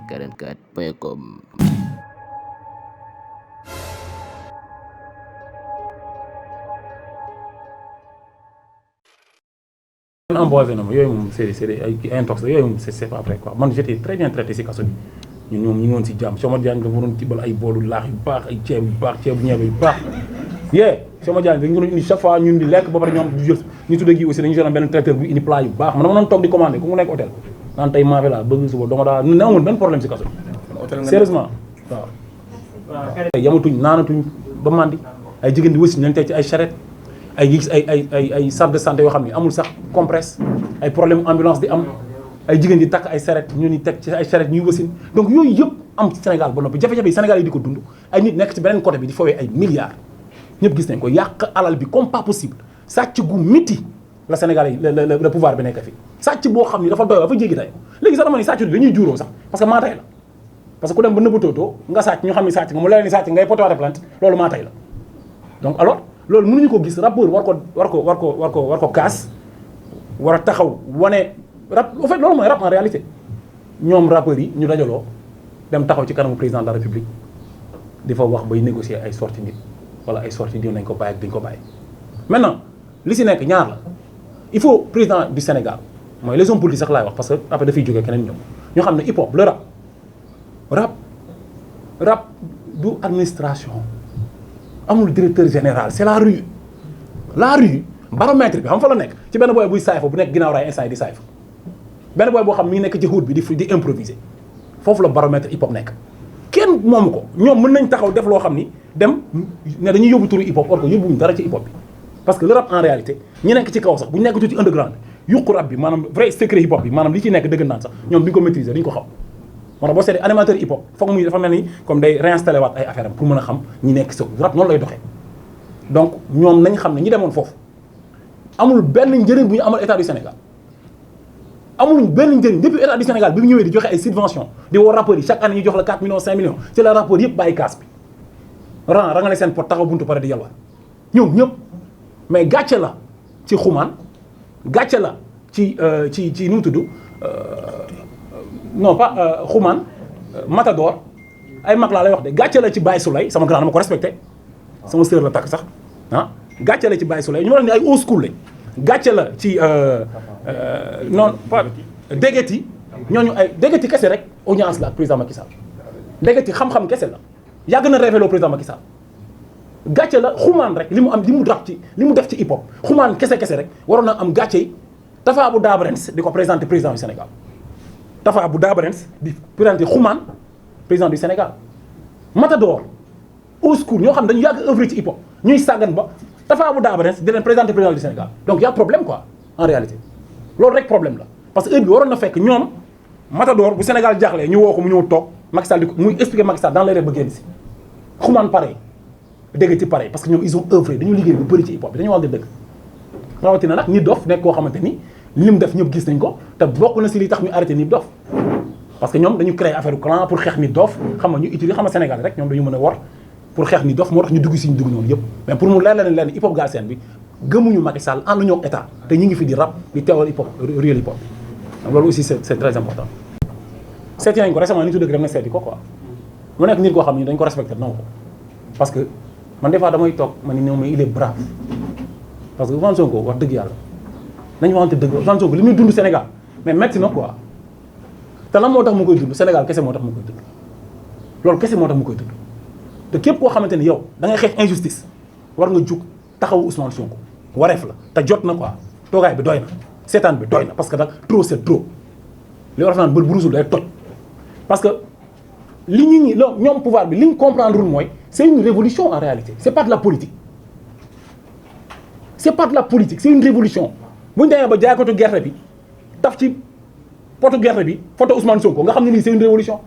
244.com. empoisonné ma yooyu moom c'est ay intox yooyu moom c'est pas vrai quoi man j'étais très bien traité si kaso bi ñun ñoom ñu ngi woon si jàmm Soma Diagne dafa doon tibbal ay boolu laax yu baax ay ceeb yu baax ceebu ñebe yu baax Soma Diagne dañu doon indi chaque fois ñun di lekk ba pare ñoom du jël ñu tuddee gi aussi dañu jëloon benn traiteur bu indi plat yu baax man dama doon toog di commandé ku mu nekk hôtel naan tey maafe laa bëgg suba dama daa ne amoon benn problème si kaso bi sérieusement waaw yamatuñ naanatuñ ba mandi ay jigéen di wësi nañ teg ci ay charrette ay gis ay centre de santé yoo xam ne amul sax compresse ay problème ambulance di am ay jigéen di takk ay charrette ñu ni teg ci ay charrette ñuy wësin donc yooyu yëpp am ci Sénégal ba noppi jafe-jafe yi Sénégal yi di ko dund ay nit nekk ci beneen côté bi di fowee ay milliards ñëpp gis nañ ko yàq alal bi comme pas possible sàcc gu miti la Sénégal yi le pouvoir bi nekk fi sàcc boo xam ni dafa doy dafa jéggi day léegi sax dama ni sàcc dañuy juuroo sax parce que maa tay la parce que ku dem ba nëbbatootoo nga sàcc ñu xam ni sàcc nga mu leen ni sàcc ngay porter plainte loolu maa tay la donc alors loolu mënuñu ko gis rappeur war ko kaas war a taxaw wane rap en fait loolu mooy rap en réalité ñoom rappeurs yi ñu dajaloo dem taxaw ci kanamu président de la république di fa wax bay négocier ay sorties nit wala ay sorties diw nañ ko bàyyi ak duñ ko bàyyi. maintenant li si nekk ñaar la il faut président du Sénégal mooy les hommes politiques sax laay wax parce que après dafay jógee keneen ñoom ñoo xam ne hip hop le rap du administration. amul directeur général c'est la rue baromètre bi xam fa la nekk ci benn booy buy saayfa bu nekk ginnaaw raay instant yi di saayfa benn booy boo xam mi ngi nekk ci xuut bi di improviser foofu la baromètre hip hop nekk kenn moomu ko ñoom mën nañ taxaw def loo xam ni dem ne dañuy yóbbu turu hip hop or que yóbbuwuñ dara ci hip hop bi parce que le rap en réalité ñi nekk ci kaw sax bu ñu nekk tuuti underground yuqu rap bi maanaam vrai secret hip hop bi maanaam li ci nekk dëgg naan sax ñoom duñ ko maîtriser duñ ko xam moo tax boo seetee animateur hip hop foog muy dafa mel ni comme day réinstallé waat ay affaire am pour mën a xam ñi nekk sa rap noonu lay doxee donc ñoom nañ xam ne ñi demoon foofu amul benn njëriñ bu ñu amal état du Sénégal amul benn njëriñ depuis état du Sénégal bi mu ñëwee di joxe ay subventions di woo rappeurs yi chaque année ñu jox la 4 millions 5 millions c'est la rappeurs yëpp bàyyi kaas bi rangale seen pot taxaw buntu pare di yalwaan ñoom ñëpp mais gàcce la ci xumaan gàcce la ci nu mu tudd non pas xumaan Matador ay mag laa lay wax de gàcce la ci Baye Souley sama grand dama ko respecté sama sœur la takk sax ah gàcce la ci Baye Souley ñu ma wax ni ay old school lañ gàcce la ci non pas déggati ñooñu ay déggati kese rek audience la ak président Macky Sall déggati xam-xam kese la yàgg na révélo président Macky Sall gàcce la xumaan rek li mu am li mu def ci hip hop xumaan kese rek waroon na am gàcce yi Tafa bu Dabarens di ko présenté président du Sénégal Tafa bu Dabarens di présenté xumaan président du Sénégal Matador au secours ñoo xam dañu yàgg œuvre ci hip hop ñuy sàggan ba Tafa bu Dabarens di leen présenté président du Sénégal donc y a problème quoi en réalité loolu rek problème la parce que heure bi waroon na fekk ñoom Matador bu Sénégal jaaxlee ñu woo ko mu ñëw toog Macky Sall di ko muy expliquer Macky Sall dans les rêves ba génn si xumaan pareil dégg ci pareil parce que ñoom ils ont œuvré dañu liggéey bu bëri ci hip hop bi dañu wax dëgg rawatina nag Nit Dof nekk koo xamante ni li mu def ñëpp gis nañ ko te bokk na si li tax ñu arrêté Nit Dof parce que ñoom dañu créé affaire clan pour xeex Nit Dof xam nga ñu utiliser xam nga Sénégal rek ñoom dañu mën a war pour xeex Nit Dof moo tax ñu dugg si ñu dugg noonu yëpp mais pour mu leer leen hip hop Galsen bi gëmuñu Macky Sall ànduñu ak état te ñu ngi fi di rap di teewal hip hop réel hip hop donc loolu aussi c'est très important. seeti nañ ko récemment nitu dëgg dem na seeti ko quoi mu nekk nit koo xam ni dañ ko respecté naw ko parce que man des fois damay toog ma ni mais il est brave parce que Ousmane Sonko wax dëgg yàlla nañu waxante dëgg Ousmane Sonko li muy dund Sénégal mais metti na quoi te lan moo tax mu koy dund Sénégal kese moo tax mu koy dund loolu kese moo tax mu koy dund te képp koo xamante ni yow da ngay xeex injustice war nga jug taxawu Ousmane Sonko wareef la te jot na quoi toogaay bi doy na seetaan bi doy na parce que nag trop c'est trop li war a naan bët bu rusul day toj parce que li nit ñi ñoom pouvoir bi li ñu comprendre mooy c'est une révolution en réalité c'est pas de la politique c'est pas de la politique c'est une révolution bu ñu demee ba jaaykatu gerte bi taf ci potu gerte bi photo Ousmane Sonko nga xam ne lii c'est une révolution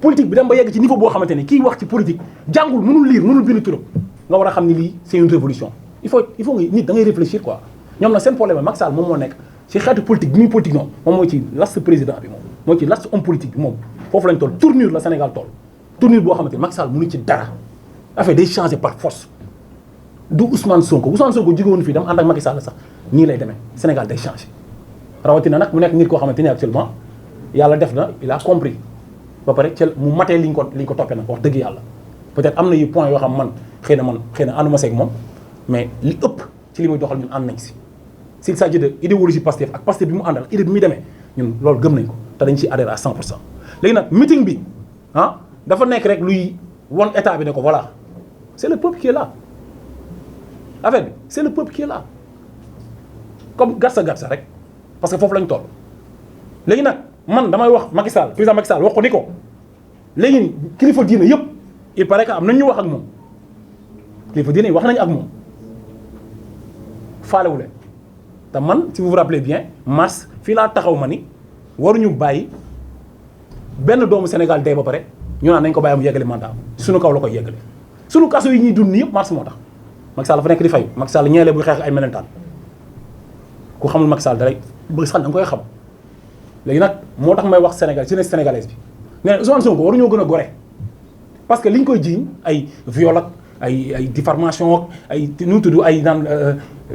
politique bi dem ba yegg ci niveau boo xamante ne kii wax ci politique jàngul mënul lire mënul bind turam nga war a xam ni lii c'est une révolution il faut nga nit da ngay réfléchir quoi ñoom nag seen problème Macky Sall moom moo nekk ci xeetu politique bi muy politique noonu moom mooy ci last président bi moom mooy ci last homme politique bi moom foofu lañ toll tournure la Sénégal toll tournure boo xamante ne Macky Sall mënu ci dara affaire day changer par force du Ousmane Sonko jóge woon fii dama ànd ak Macky Sall sax nii lay demee Sénégal day changer rawatina nag mu nekk nit koo xamante ni actuellement yàlla def na il a compris ba pare ca mu matee liñ ko toppee nag wax dëgg yàlla peut-être am na yu point yoo xam man xëy na ànduma seeg moom mais li ëpp ci li muy doxal ñun ànd nañ si s'il s'agit de idéologie Pastef ak Pastef bi mu àndal idée bi muy demee ñun loolu gëm nañ ko te dañ ciy adhéré à 100%. léegi nag meeting bi ah dafa nekk rek luy won état bi ne ko voilà c'est le peuple qui est là affaire bi c'est le peuple qui est là comme gatsa rek parce que foofu lañ toll. léegi nag man damay wax Macky Sall président Macky Sall wax ko ni ko léegi kilifa diine yëpp il paraît que am nañ ñu wax ak moom kilifa diine yi wax nañu ak moom faalewu leen te man si vous vous rappelez bien mars fii laa taxaw ma ni waruñu bàyyi benn doomu Sénégal dee ba pare ñu naan nañ ko bàyyi mu yeggale mandat suñu kaw la koy yeggale suñu kaso yi ñuy dund nii yëpp mars moo tax Macky Sall dafa nekk di fayu Macky Sall ñeele buy xeex ay melentaan ku xamul Macky Sall dalay bëgg sax da nga koy xam léegi nag moo tax may wax Sénégal jeunesse sénégalaise bi nee Ousmane Sonko waruñoo gën a gore parce que liñ koy jiiñ ay viol ak ay diffamation ak ay nu mu tudd ay naan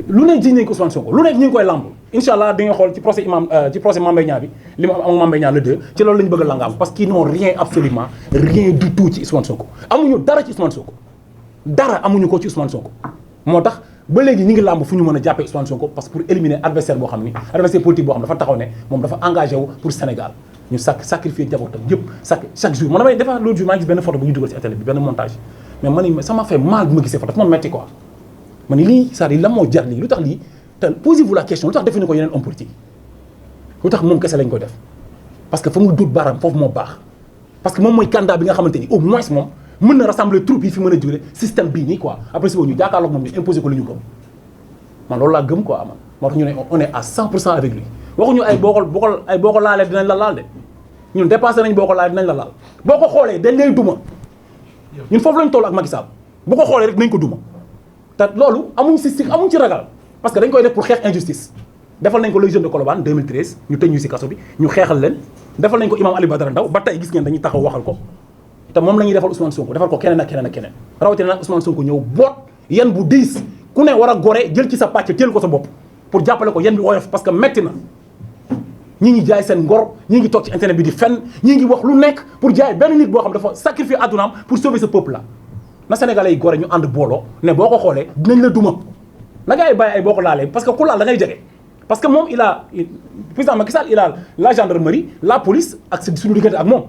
lu ne jiiñ nañ ko Ousmane Sonko lu nekk ñu ngi koy lamb incha allah di nga xool ci procès Mame Mbaye Niang bi li mu am Mame Mbaye Niang le 2 ci loolu la ñu bëgg a langaam parce qu'ils n'ont rien absolument rien du tout ci Ousmane Sonko amuñu dara ci Ousmane Sonko dara amuñu ko ci Ousmane Sonko moo tax ba léegi ñi ngi làmb fu ñu mën a jàppee Ousmane Sonko parce que pour éliminer adversaire boo xam ni adversaire politique boo xam dafa taxaw ne moom dafa engagé wu pour Sénégal ñu sacrifier njabootam yëpp chaque jour man damay defa l'autre jour maa ngi gis benn photo bu ñu dugal ci télé bi benn montage mais man ni ça m'a fait mal bu ma gisee photo dafa ma metti quoi man ni lii c'est-à-dire lan moo jar lii lu tax lii te posez-vous la question lu tax defuñu ko yeneen homme politique lu tax moom kese lañ koy def parce que fa mu dut baaraam foofu moo baax parce que moom mooy candidat bi nga xamante ni au moins moom mën na rassembler troupe yi fi mën a jógee système bii nii quoi après si boobu ñu jàkkaarloog moom ñu imposer ko li ñu gëm man loolu laa gëm quoi man moo tax ñu ne on est à 100% avec lui waxuñu ay boo ko laalee dinañ la laal de ñun dépassé nañ boo ko laalee dinañ la laal boo ko xoolee dañ lay duma ñun foofu lañ toll ak Macky Sall bu ko xoolee rek dinañ ko duma te loolu amuñ ci ragal parce que dañ koy def pour xeex injustice defal nañ ko les jeunes de Colobane 2013 ñu tëj ñu ci kaso bi ñu xeexal leen defal nañ ko imam Ali Badara Ndaw ba tey gis ngeen dañuy taxaw waxal ko te moom la ñuy defal Ousmane Sonko defal ko keneen ak keneen ak keneen rawatina nag Ousmane Sonko ñëw boot yan bu diis ku ne war a gore jël ci sa pàcc teel ko sa bopp pour jàppale ko yan bi woyof parce que metti na ñi ngi jaay seen ngor ñi ngi toog ci internet bi di fenn ñi ngi wax lu nekk pour jaay benn nit boo xam dafa sacrifier addunaam pour sauver ce peuple là na Sénégalais yi gore ñu ànd booloo ne boo ko xoolee dinañ la duma na ngay bàyyi ay boo ko laalee parce que ku laal da ngay jege parce que moom président Macky Sall il a la gendarmerie la police ak suñu diggante ak moom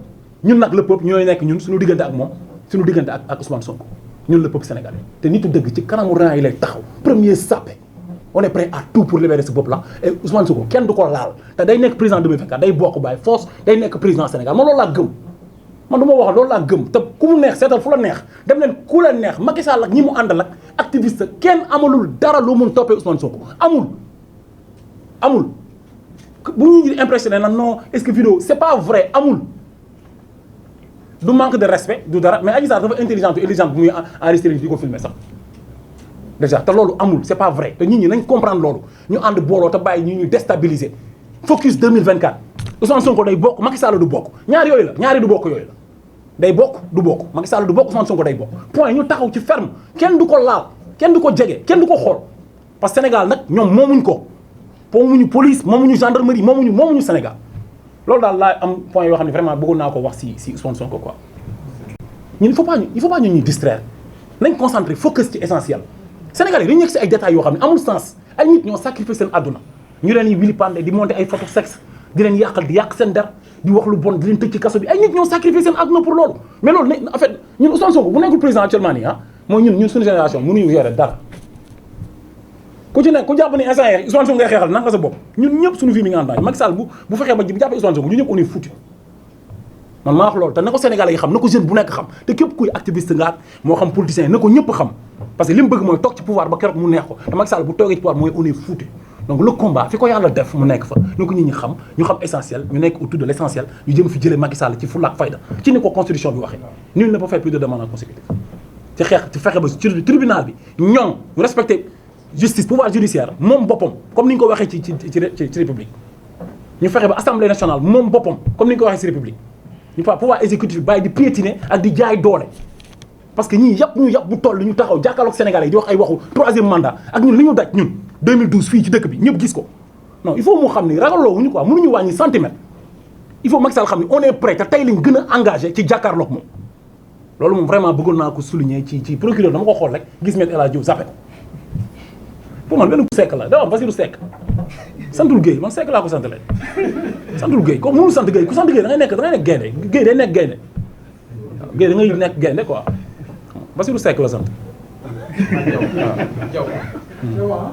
ñun nag le peuple ñooy nekk ñun suñu diggante ak moom suñu diggante ak Ousmane Sonko ñun le peuple sénégalais te nitu dëgg ci kanamu rang yi lay taxaw premier sape on est prêt à tout pour libérer ce peuple là et Ousmane Sonko kenn du ko laal te day nekk président 2024 day bokk bàyyi force day nekk président Sénégal man loolu laa gëm man du ma wax loolu laa gëm te ku mu neex seetal fu la neex dem leen ku la neex Macky Sall ak ñi mu àndal ak activiste kenn amalul dara lu mun toppee Ousmane Sonko amul bu ñu impressionné na non est-ce que vidéo c'est pas vrai amul du manque de respect du dara mais Adji Sarr dafa intelligente bu muy enregistré di ko filmer sax déjà te loolu amul c'est pas vrai te nit ñi nañ comprendre loolu ñu ànd booloo te bàyyi ñu déstabiliser focus 2024 Ousmane Sonko day bokk Macky Sall du bokk ñaar yooyu la ñaari du bokk yooyu la day bokk du bokk Macky Sall du bokk Ousmane Sonko day bokk point ñu taxaw ci ferme kenn du ko laal kenn du ko jege kenn du ko xool parce que Sénégal nag ñoom moomuñ ko moomuñu police moomuñu gendarmerie moomuñu Sénégal loolu daal laa am point yoo xam ne vraiment bëggoon naa ko wax si Ousmane Sonko quoi ñun il faut pas ñu ñuy distraire nañ concentré focus ci essentiel Sénégalais dañu nekk si ay détails yoo xam ne amul sens ay nit ñoo sacrifier seen àdduna ñu leen wili pande di monter ay photo sexe di leen yàqal di yàq seen der di wax lu bon di leen tëj ci kaso bi ay nit ñoo sacrifier seen àdduna pour loolu mais loolu en fait ñun Ousmane Sonko bu nekkul président actuellement nii mooy ñun suñu génération mënuñu yore dara ku ci nekk ku jàpp ni instant yi Ousmane Sonko ngay xeexal nanga sa bopp ñun ñëpp suñu vie mi nga àndaay Macky Sall bu fexee ba jàppee Ousmane Sonko ñun ñëpp on est foutu man maa wax loolu te na ko Sénégalais yi xam na ko jeune bu nekk xam te képp kuy activiste nga moo xam politicien na ko ñëpp xam parce que li mu bëgg mooy toog ci pouvoir ba keroog mu neex ko te Macky Sall bu toogee ci pouvoir mooy on est foutu donc le combat fi ko yàlla def mu nekk fa na ko nit ñi xam ñu xam essentiel ñu nekk autour de l'essentiel ñu jëm fi jëlee Macky Sall ci fulla ak fayda ci ni ko constitution bi waxee nul ne peut faire plus de demandes consécutives ci xeex ci fexe ba ci tribunal bi ñoom ñu respecté justice pouvoir judiciaire moom boppam comme ni ñu ko waxee ci république ñu fexe ba assemblée nationale moom boppam comme ni ñu ko waxee ci république ñu fa pouvoir exécutif bi bàyyi di piétiner ak di jaay doole parce que ñii yàpp bu toll ñu taxaw jàkkaarloog Sénégalais yi di wax ay waxu troisième mandat ak ñun li ñu daj ñun 2012 fii ci dëkk bi ñëpp gis ko non il faut mu xam ni ragaloo wuñu quoi mënuñu wàññi centimètre il faut Macky Sall xam ni on est prêt te tey lañ gën a engagé ci jàkkaarloog moom loolu moom vraiment bëggoon naa ko souligner ci procureur dama ko xool rek gis Me El Hadji Diouf zappé ko pour man benn Seck la da am Basirou Seck santul Guèye man Seck laa ko sant leen santul Guèye comme mënul sant Guèye ku sant Guèye da ngay nekk gaynde Guèye day nekk gaynde waaw Guèye da ngay nekk gaynde quoi Basirou Seck la sant waaw.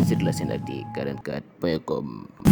Sur la Senati 44.com.